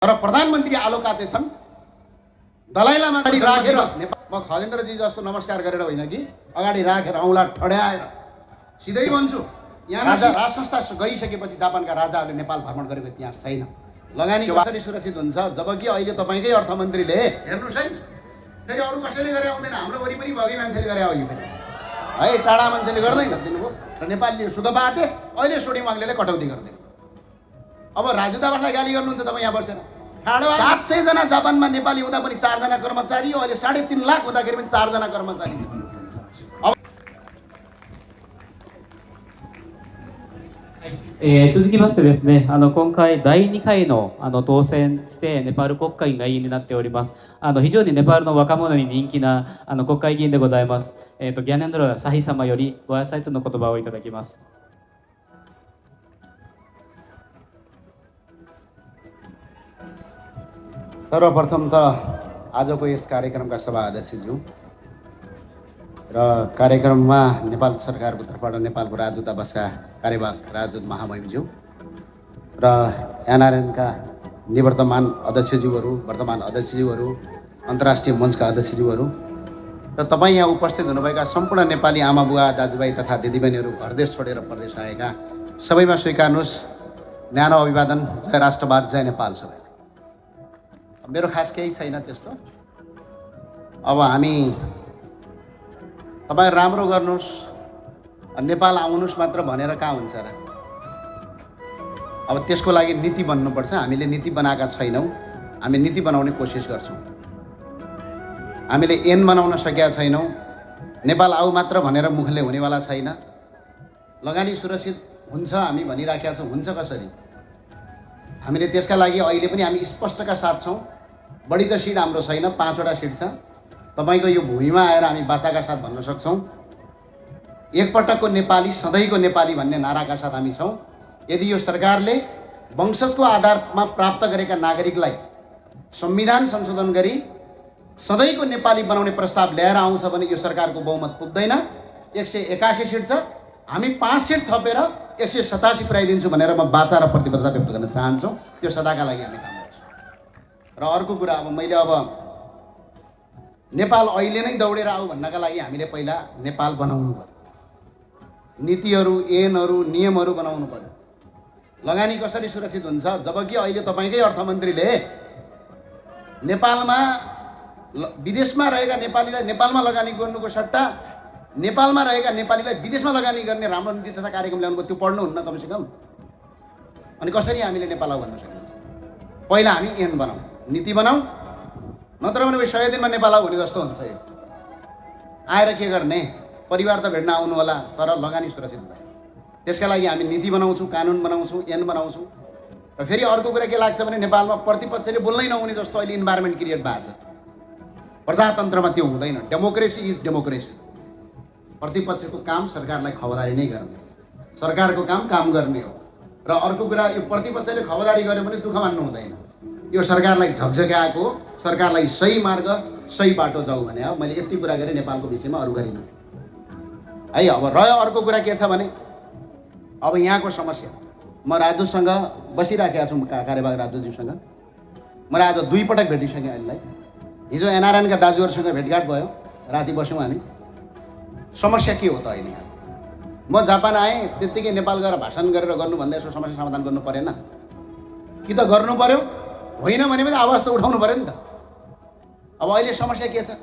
तर प्रधानमन्त्री आलोकाते छन् दलाइ लामा अगाडि राखेर म खगेन्द्रजी जस्तो नमस्कार गरेर होइन कि अगाडि राखेर औँला ठड्याएर सिधै भन्छु यहाँ राजा राज संस्था गइसकेपछि जापानका राजाहरूले नेपाल भ्रमण गरेको इतिहास छैन। लगानी कसरी सुरक्षित हुन्छ जबकि अहिले तपाईँकै अर्थमन्त्रीले हेर्नुहोस् है फेरि अरू कसैले गरे आउँदैन, हाम्रो वरिपरि भएकै मान्छेले गरे आयो फेरि है, टाढा मान्छेले गर्दैन दिनुभयो र नेपालले सुख पाते। अहिले सोडी माग्लेले कटौती गर्दैन। अब राजु दावालाई गाली गर्नुहुन्छ तपाईँ यहाँ बसेर। 700 जना जापानमा नेपाली हुँदा पनि 4 जना कर्मचारी हो, अहिले 3.5 लाख हुँदाखेरि पनि 4 जना कर्मचारी छन्। अब 続きましてですね、今回第2回の当選してネパール国会議員になっております。非常にネパールの若者に人気な国会議員でございます。ギャネンドラサヒ様よりご挨拶の言葉をいただきます。सर्वप्रथम त आजको यस कार्यक्रमका सभा अध्यक्षज्यू र कार्यक्रममा नेपाल सरकारको तर्फबाट नेपालको राजदूतावासका कार्यवाहक राजदूत महामहिमज्यू र एनआरएनका निवर्तमान अध्यक्षज्यूहरू, वर्तमान अध्यक्षज्यूहरू, अन्तर्राष्ट्रिय मञ्चका अध्यक्षज्यूहरू र तपाईँ यहाँ उपस्थित हुनुभएका सम्पूर्ण नेपाली आमा बुवा दाजुभाइ तथा दिदीबहिनीहरू घरदेश छोडेर परदेश आएका सबैमा स्वीकार्नुहोस् न्यानो अभिवादन। जय राष्ट्रवाद, जय नेपाल। सबै मेरो खास केही छैन त्यस्तो। अब हामी तपाईँ राम्रो गर्नुहोस् नेपाल आउनुहोस् मात्र भनेर कहाँ हुन्छ र? अब त्यसको लागि नीति बन्नुपर्छ। हामीले नीति बनाएका छैनौँ, हामी नीति बनाउने कोसिस गर्छौँ। हामीले ऐन बनाउन सकेका छैनौँ। नेपाल आऊ मात्र भनेर मुखले हुनेवाला छैन। लगानी सुरक्षित हुन्छ हामी भनिराखेका छौँ, हुन्छ कसरी? हामीले त्यसका लागि अहिले पनि हामी स्पष्टका साथ छौँ। बढी त सिट हाम्रो छैन, 5वटा सिट छ। तपाईँको यो भूमिमा आएर हामी बाचाका साथ भन्न सक्छौँ एकपटकको नेपाली सधैँको नेपाली भन्ने नाराका साथ हामी छौँ। यदि यो सरकारले वंशजको आधारमा प्राप्त गरेका नागरिकलाई संविधान संशोधन गरी सधैँको नेपाली बनाउने प्रस्ताव ल्याएर आउँछ भने यो सरकारको बहुमत पुग्दैन। 181 सिट छ, हामी 5 सिट थपेर 187 पुर्याइदिन्छु भनेर म बाचा र प्रतिबद्धता व्यक्त गर्न चाहन्छु। त्यो सदाका लागि हामी काम गर्छौँ। र अर्को कुरा, अब मैले नेपाल अहिले नै दौडेर आऊ भन्नका लागि हामीले पहिला नेपाल बनाउनु पर्यो, नीतिहरू, ऐनहरू, नियमहरू बनाउनु पर्यो। लगानी कसरी सुरक्षित हुन्छ जबकि अहिले तपाईँकै अर्थमन्त्रीले नेपालमा विदेशमा रहेका नेपालीलाई नेपालमा लगानी गर्नुको सट्टा नेपालमा रहेका नेपालीलाई विदेशमा लगानी गर्ने राम्रो नीति तथा कार्यक्रम ल्याउनु, त्यो पढ्नुहुन्न कमसेकम। अनि कसरी हामीले नेपाल आऊ भन्न सकिन्छ? पहिला हामी ऐन बनाऊ, नीति बनाऊ, नत्र भने 100 दिनमा नेपाल आऊ भने जस्तो हुन्छ। यो आएर के गर्ने? परिवार त भेट्न आउनु होला तर लगानी सुरक्षित हुँदैन। त्यसका लागि हामी नीति बनाउँछौँ, कानुन बनाउँछौँ, ऐन बनाउँछौँ। र फेरि अर्को कुरा के लाग्छ भने नेपालमा प्रतिपक्षले बोल्नै नहुने जस्तो अहिले इन्भाइरोमेन्ट क्रिएट भएको छ। प्रजातन्त्रमा त्यो हुँदैन। Democracy is democracy. प्रतिपक्षको काम सरकारलाई खबरदारी नै गर्ने, सरकारको काम गर्ने हो। र अर्को कुरा, यो प्रतिपक्षले खबरदारी गर्यो भने दुःख मान्नु हुँदैन। यो सरकारलाई झकझक्याएको, सरकारलाई सही मार्ग सही बाटो जाऊ भने हो। मैले यति कुरा गरेँ नेपालको विषयमा, अरू गरिनँ है। अब रह्यो अर्को कुरा के छ भने अब यहाँको समस्या, म राजुसँग बसिराखेको छु, कार्यवाहक राजुज्यूसँग मैले आज 2 पटक भेटिसकेँ यसलाई। हिजो एनआरएनका दाजुहरूसँग भेटघाट भयो, राति बस्यौँ हामी। समस्या के हो त अहिले? म जापान आएँ त्यत्तिकै नेपाल गएर भाषण गरेर गर्नुभन्दा यसो समस्या समाधान गर्नु परेन? कि त गर्नु पर्यो, होइन भने पनि आवाज त उठाउनु पऱ्यो नि त। अब अहिले समस्या के छ?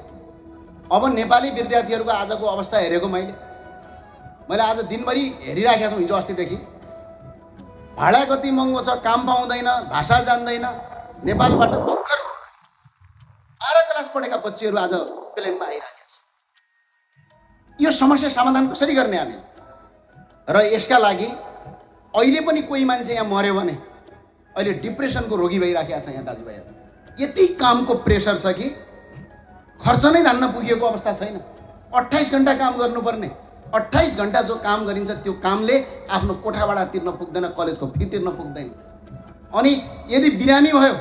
अब नेपाली विद्यार्थीहरूको आजको अवस्था हेरेको मैले आज दिनभरि हेरिराखेको छु, हिजो अस्तिदेखि। भाडा कति महँगो छ, काम पाउँदैन, भाषा जान्दैन, नेपालबाट भर्खर 12 क्लास पढेका बच्चीहरू आज प्लेनमा आइराखेका छन्। यो समस्या समाधान कसरी गर्ने हामी? र यसका लागि अहिले पनि कोही मान्छे यहाँ मर्यो भने अहिले डिप्रेसनको रोगी भइराखेको छ यहाँ दाजुभाइहरू। यति कामको प्रेसर छ कि खर्च नै धान्न पुगेको अवस्था छैन। 28 घन्टा काम गर्नुपर्ने, 28 घन्टा जो काम गरिन्छ त्यो कामले आफ्नो कोठाबाट तिर्न पुग्दैन, कलेजको फी तिर्न पुग्दैन। अनि यदि बिरामी भयो,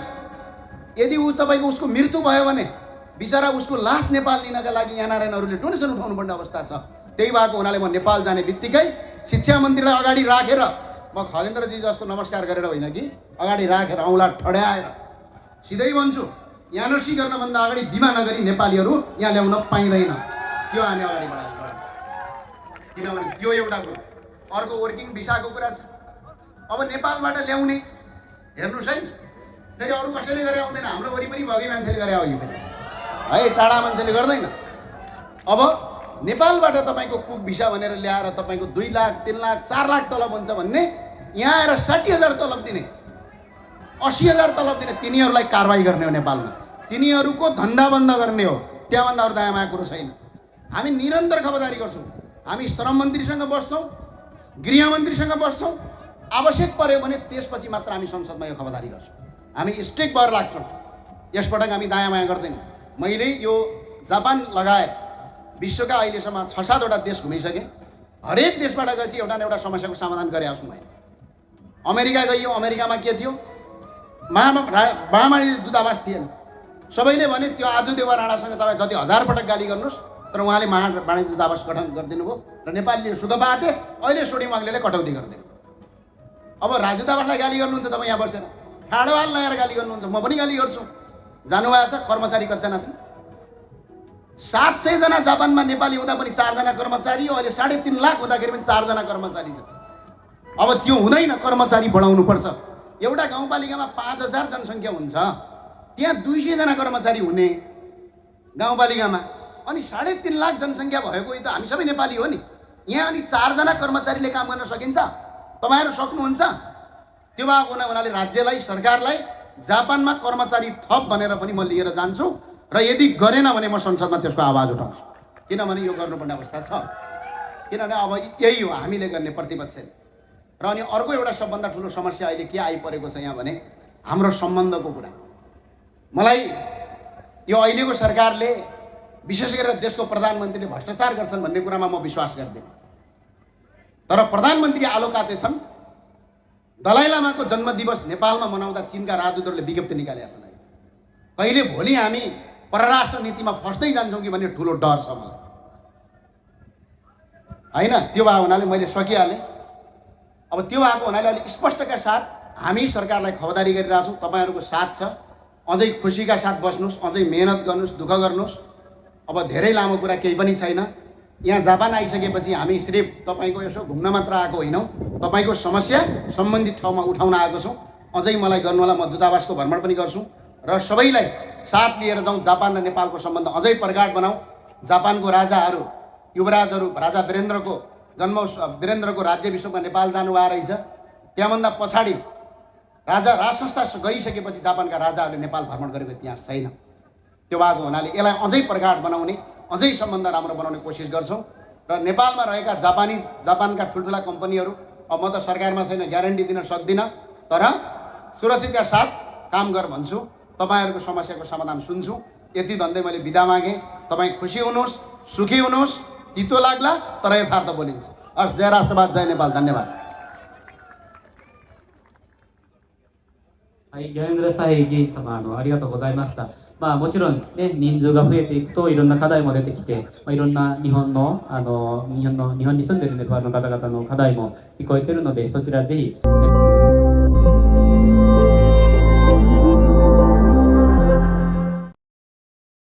यदि तपाईँको उसको मृत्यु भयो भने बिचरा उसको लास नेपाल लिनका लागि एनआरएनहरूले डोनेसन उठाउनुपर्ने अवस्था छ। त्यही भएको हुनाले म नेपाल जाने बित्तिकै शिक्षा मन्त्रीलाई अगाडि राखेर, म खगेन्द्रजी जस्तो नमस्कार गरेर होइन कि अगाडि राखेर औँला ठड्याएर सिधै भन्छु एनओसी गर्नभन्दा अगाडि बिमा नगरी नेपालीहरू यहाँ ल्याउन पाइँदैन। त्यो हामी अगाडि बढाउँछौँ, किनभने त्यो एउटा कुरो। अर्को वर्किङ भिसाको कुरा छ। अब नेपालबाट ल्याउने हेर्नुहोस् है, फेरि अरू कसैले गरे आउँदैन, हाम्रो वरिपरि भएकै मान्छेले गरे आउने फेरि है, टाढा मान्छेले गर्दैन। अब नेपालबाट तपाईँको कुक भिसा भनेर ल्याएर तपाईँको 2 लाख 3 लाख 4 लाख तलब हुन्छ भन्ने, यहाँ आएर 60,000 तलब दिने, 80,000 तलब दिने, तिनीहरूलाई कारवाही गर्ने हो नेपालमा, तिनीहरूको धन्दा बन्द गर्ने हो। त्यहाँभन्दा अरू दायाँ माया कुरो छैन। हामी निरन्तर खबरदारी गर्छौँ। हामी श्रम मन्त्रीसँग बस्छौँ, गृहमन्त्रीसँग बस्छौँ, आवश्यक पर्यो भने त्यसपछि मात्र हामी संसदमा यो खबरदारी गर्छौँ। हामी स्ट्रिक्ट भएर लाग्छौँ। यसपटक हामी दायाँ माया गर्दैनौँ। मैले यो जापान लगायत विश्वका अहिलेसम्म 6-7 वटा देश घुमिसकेँ। हरेक देशबाट गएपछि एउटा न एउटा समस्याको समाधान गरे आउँछु मैले। अमेरिका गइयो, अमेरिकामा के थियो, महामारी दूतावास थिएन। सबैले भने त्यो आजुदेवा राणासँग तपाईँ जति 1000 पटक गाली गर्नुहोस्, तर उहाँले महामारी दूतावास गठन गरिदिनु भयो र नेपालीले सुख पाथे। अहिले सोडिङ वाग्लेले कटौती गरिदियो। अब राजदूतावासलाई गाली गर्नुहुन्छ तपाईँ यहाँ बसेर, ठाडोहाल लगाएर गाली गर्नुहुन्छ, म पनि गाली गर्छु। जानुभएको छ कर्मचारी कतिजना छन्? 700 जना जापानमा नेपाली हुँदा पनि 4 जना कर्मचारी हो। अहिले 3.5 लाख हुँदाखेरि पनि 4 जना कर्मचारी छ। अब त्यो हुँदैन, कर्मचारी बढाउनु पर्छ। एउटा गाउँपालिकामा 5000 जनसङ्ख्या हुन्छ, त्यहाँ 200 जना कर्मचारी हुने गाउँपालिकामा, अनि 3.5 लाख जनसङ्ख्या भएको त हामी सबै नेपाली हो नि। यहाँ अनि 4 जना कर्मचारीले काम गर्न सकिन्छ? तपाईँहरू सक्नुहुन्छ? त्यो भएको हुनाले राज्यलाई, सरकारलाई जापानमा कर्मचारी थप भनेर पनि म लिएर जान्छु र यदि गरेन भने म संसदमा त्यसको आवाज उठाउँछु, किनभने यो गर्नुपर्ने अवस्था छ। किनभने अब यही हो हामीले गर्ने प्रतिपक्षले। र अनि अर्को एउटा सबभन्दा ठुलो समस्या अहिले के आइपरेको छ यहाँ भने हाम्रो सम्बन्धको कुरा। मलाई यो अहिलेको सरकारले विशेष गरेर देशको प्रधानमन्त्रीले भ्रष्टाचार गर्छन् भन्ने कुरामा म विश्वास गर्दिनँ। तर प्रधानमन्त्री आलोकाचे छन्। दलाई लामाको जन्मदिवस नेपालमा मनाउँदा चीनका राजदूतहरूले विज्ञप्ति निकालेका छन्। कहिले भोलि हामी परराष्ट्र नीतिमा फस्दै जान्छौँ कि भन्ने ठुलो डर छ मलाई, होइन? त्यो भएको हुनाले मैले सकिहालेँ। अब त्यो भएको हुनाले अलिक स्पष्टका साथ हामी सरकारलाई खबरदारी गरिरहेका छौँ। तपाईँहरूको साथ छ, अझै खुसीका साथ बस्नुहोस्, अझै मेहनत गर्नुहोस्, दुःख गर्नुहोस्। अब धेरै लामो कुरा केही पनि छैन। यहाँ जापान आइसकेपछि हामी सिर्फ तपाईँको यसो घुम्न मात्र आएको होइनौँ, तपाईँको समस्या सम्बन्धित ठाउँमा उठाउन आएको छौँ। अझै मलाई गर्नु होला, म दूतावासको भ्रमण पनि गर्छु र सबैलाई साथ लिएर जाउँ। जापान र नेपालको सम्बन्ध अझै प्रगाढ बनाऊ। जापानको राजाहरू, युवराजहरू, राजा वीरेन्द्रको राज्याभिषेकमा नेपाल जानुभएको रहेछ। त्यहाँभन्दा पछाडि राज संस्था गइसकेपछि जापानका राजाहरूले नेपाल भ्रमण गरेको इतिहास छैन। त्यो भएको हुनाले यसलाई अझै प्रगाढ बनाउने, अझै सम्बन्ध राम्रो बनाउने कोसिस गर्छौँ। र नेपालमा रहेका जापानका ठुल्ठुला कम्पनीहरू, अब म त सरकारमा छैन, ग्यारेन्टी दिन सक्दिनँ, तर सुरक्षितका साथ काम गर भन्छु। तपाईँहरूको समस्याको समाधान सुन्छु। यति भन्दै मैले बिदा मागेँ। तपाईँ खुसी हुनुहोस्, सुखी हुनुहोस्। तितो लाग्ला तर यथार्थ बोलिन्छ। हस्, जय राष्ट्रवाद, जय नेपाल। धन्यवाद। はい、ギャレンドラサイ議員様、ありがとうございました。もちろんね、人数が増えていくといろんな課題も出てきて、いろんな日本に住んでいるネパールの方々の課題も聞こえているので、そちらぜひ